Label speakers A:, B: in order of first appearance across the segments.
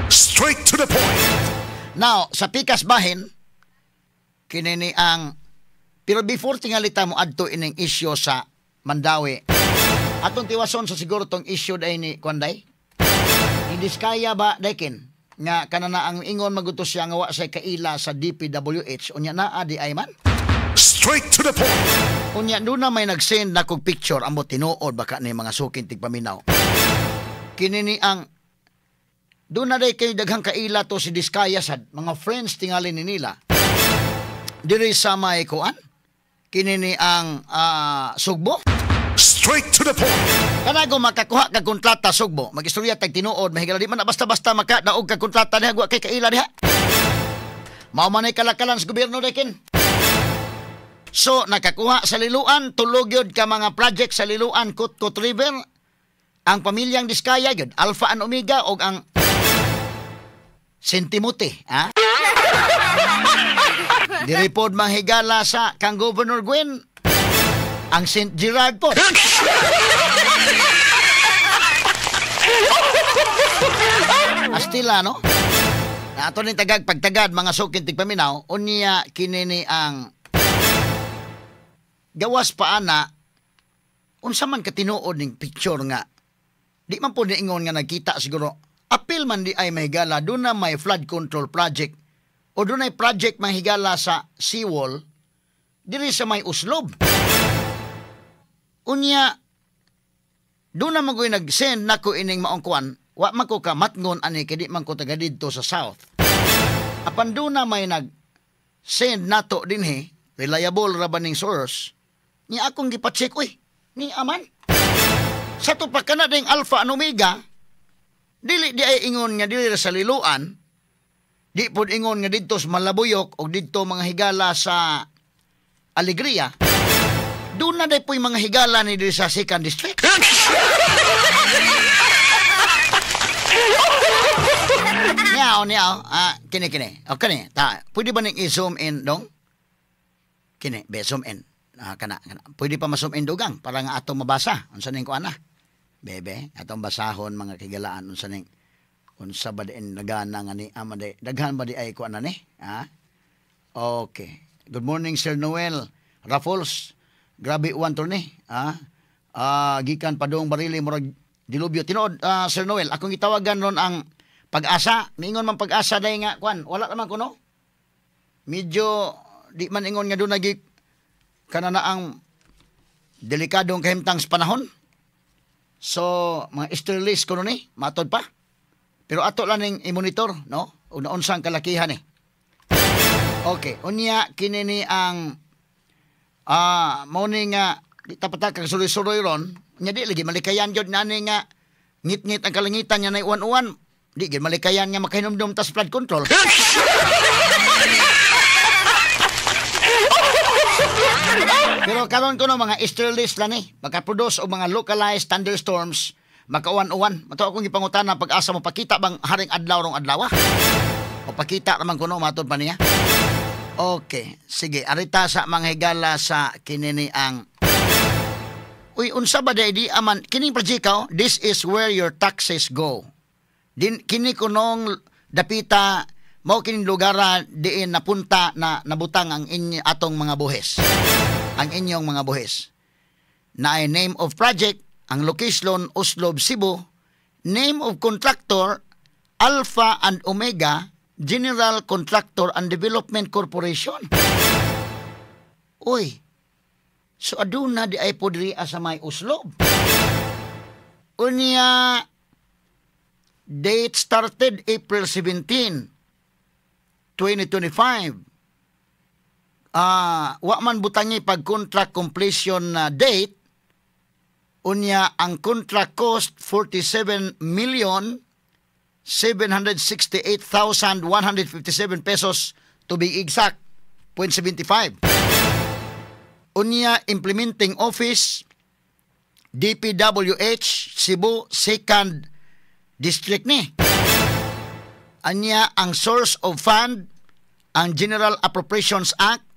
A: Straight to the point.
B: Now, sa pikas bahin, kini ni ang, pero before tingali ta mo adto ining issue sa Mandaue, atong tiwason sa siguro tong issue day ni Kwanday. Ni Diskaya ba daykin nga kanana ang ingon magutos siya nga wa say kaila sa DPWH, unya naa di ay man.
A: Straight to the point.
B: Unya doon na may nag-send na kog picture, ambot tinuod baka ni mga suking tigpaminaw. Kini ni ang doon na day kay daghang kaila to si Diskaya sad mga friends tingali ni nila. Diri sa may kuan kini ni ang Sugbo.
A: Straight to the point.
B: Kanago makakuha kag kontrata Sugbo, magistorya tag tinuod, mahigala, di man na basta-basta makadaog kag kontrata diha wa kay kaila diha. Mao man ay kalakalan sa gobyerno dekin. So nakakuha sa Liloan, tulog yun ka mga project sa Liloan, Kutkut River, ang pamilyang Diskaya yun, Alpha and Omega og ang Saint Timothy, ha? Diri pod manghigala sa kang Governor Gwen, ang St. Gerard pod. Astila, no? Na ato ning tagag pagtagad mga sukin tigpaminaw, unya kini ni ang gawas pa ana, unsa man katinuod ning picture nga di man po niingon nga nagkita siguro apil man di ay mahigala doon na may flood control project o doon ay project mahigala sa seawall diri sa may Oslob. Unya doon na magoy nag-send nako ining maong kuan, wa man ko kamatngon ani kay di man ko taga didto sa south. Apan doon na may nag-send nato dinhi, reliable ra ba ning source, ni akong gipa-check, uy, ni aman. Sa to pa kana ding Alpha and Omega, dili di ay ingon nga dili ra sa Liloan, di pod ingon nga didto sa Malabuyok o didto mga higala sa Alegria. Doon na day po'y mga higala ni diri sa 2nd District. Niyaw, niyaw. Kini, kini. O, kini. Ta, pwede ba ning i-zoom in, dong? Kini, be, zoom in. Kana, kana. Pwede pa ma-zoom in, dugang, para nga atong mabasa. Unsa ning kuana? Bebe, atong basahon, mga kigalaan. Unsa ning, unsa ba din nagana nga ni, ama di, daghan ba di ay kuana ni? Ha? Okay. Good morning, Sir Noel Raffles. Grabe uwan to ni. Ha? Gikan padung Barili, murag dilubyo. Tinuod, Sir Noel, akong gitawagan ron ang Pag-asa. Miingon man Pag-asa day nga kuan. Wala naman kuno. Medyo di man ingon nga doon nagi kana na ang delikadong kahimtang sa panahon. So, mga easterlies kuno ni, matod pa. Pero ato lang ning i-monitor, no? Ug naunsang kalakihan ni. Okay, unya kini ni ang mao ni nga di ta patakag suloy-suloy ron, nya di lagi malikayan jud nani nga ngit-ngit ang kalangitan nya nay uwan-uwan, di gid malikayan nga makahinumdum ta sa flood control. Pero karon kuno mga easterlies lang ni, makaproduce og mga localized thunderstorms, makauwan-uwan. Mato akong gipangutana Pag-asa mo pakita bang haring adlaw rong adlaw? O pakita naman kuno matod pa niya. Okay, sige, arita sa mga higala sa kinini ang uy, unsa ba day di aman kining project, this is where your taxes go. Din kini kunong dapita mao kining lugara diin napunta na nabutang ang inyo, atong mga buhis. Ang inyong mga buhis. Na ay name of project, ang location Oslob, Cebu, name of contractor Alpha and Omega General Contractor and Development Corporation. Uy, so aduna di ay po diri sa may Oslob. Unya, date started April 17, 2025. Wa man butangi pag contract completion na date. Unya, ang contract cost 47,768,157 pesos to be exact, 0.75. Unya, implementing office DPWH Cebu 2nd District ni. Anya ang source of fund ang General Appropriations Act,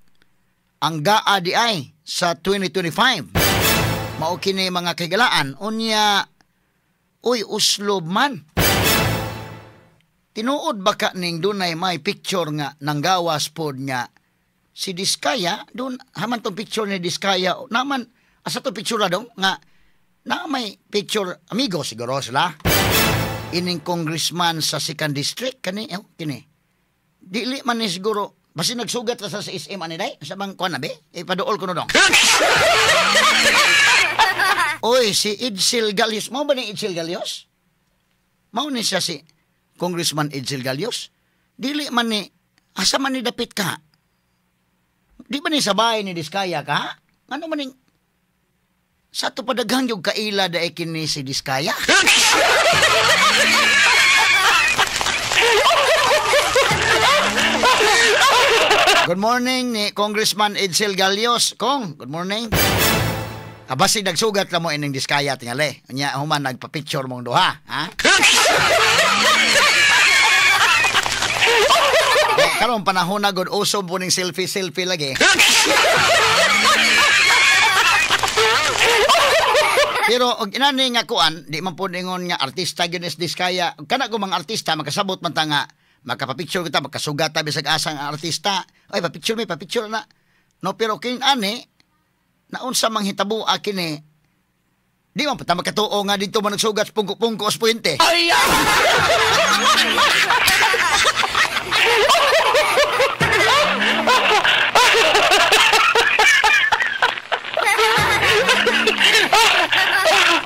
B: ang GAA-DI sa 2025. Mao kini mga kahigalaan. Unya, uy, Oslob man. Tinuod ba ka ning dunay may picture nga nanggawas pod nga si Diskaya dun haman tong picture ni Diskaya naman asa tong picture dong nga na may picture amigo siguro sila ining congressman sa 2nd district kani oh, kini dili man ni siguro basi nagsugat ra sa SM ani day sa bang kuan na be ipaduol ko no dong. Oy, si Edsel Galios, mao ba ni Edsel Galios? Mao ni siya si Congressman Edsel Galios? Dili man ni, asa man ni dapit ka? Di ba ni sabay ni Diskaya ka? Ano man ning, sa ato padaghang yung kaila dae kini si Diskaya? Good morning ni Congressman Edsel Galios. Kong, good morning. Abasi nagsugat lang mo ining Diskaya tingali. Unya human nagpa-picture mong duha, ha? Karon panahon na gud uso po ning selfie lagi. Pero og inani nga kuan, di man pud ingon nga artista gyud ni Diskaya. Kana ko mga artista makasabot man ta nga makapapicture kita, makasugat ta bisag asa nga artista. Ay, papicture mi, papicture na. No, pero kin ani naunsa mang hitabo kini di man pa ta makatuo nga dito man nagsugat pungko-pungko sa puente. Ay!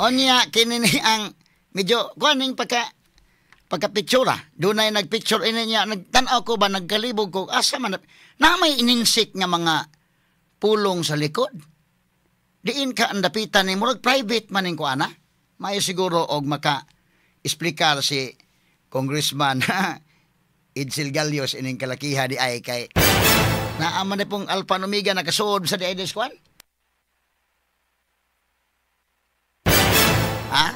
B: Onya kini ni ang medyo kuan ning pagka picture dunay nagpicture ini niya nagtan-aw ko ba nagkalibog ko asa man na may ininsik nga mga pulong sa likod. Diin ka ang dapitan ni murag private man ning kuana. Maayo siguro og maka explicar si Congressman Edsel Galios ining kalakiha di ay kay naa man ni pong Alpha and Omega nakasuod sa di ay des kuan. Ha?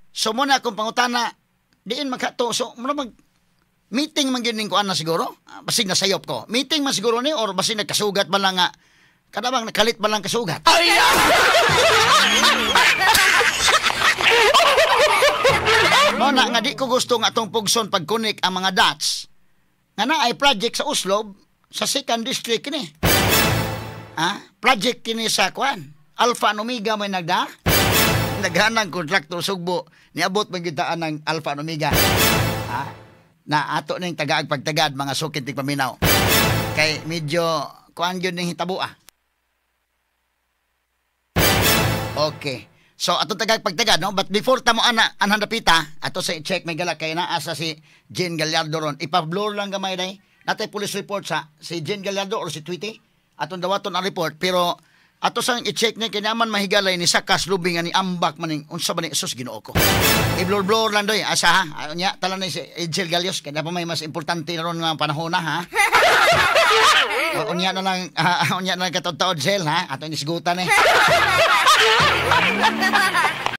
B: So muna akong pangutana diin makato so muna mag meeting man gyud ning kuan na siguro. Basig nasayop ko. Meeting man siguro ni or basig nagkasugat man lang nga kada bang nakalit man lang kasugat. Ay! Mo na nga di ko gusto nga atong pugson pagkunik ang mga dots. Nga na ay project sa Oslob sa 2nd district kini. Ha? Project kini sa kuan. Alpha and Omega may nagda. Naghanang kontraktor Sugbo niabot man gyud taan ng Alpha and Omega. Ha? Na ato ning tagaag pagtagad mga sukit tig paminaw. Kay medyo kuan gyud ning hitabo ah. Okay. So ato tagag pagtagad no, but before ta mo ana anhan dapita ato sa i-check may gala kay naa sa si Jean Gallardo ron. Ipa-blur lang gamay day. Natay police report sa si Jean Gallardo or si Tweety. Atong dawaton ang report pero ato sang i-check ni kinaman mahigalay ni sakas lubing ani ambak maning unsa ba ni sus Ginoo ko. I-blur-blur lang doy asa ha. Unya tala ni si Edsel Galios kay na pa may mas importante na ron nga panahon na ha. Unya na lang unya na lang katod-taod Sel ha. Ato inisgutan eh.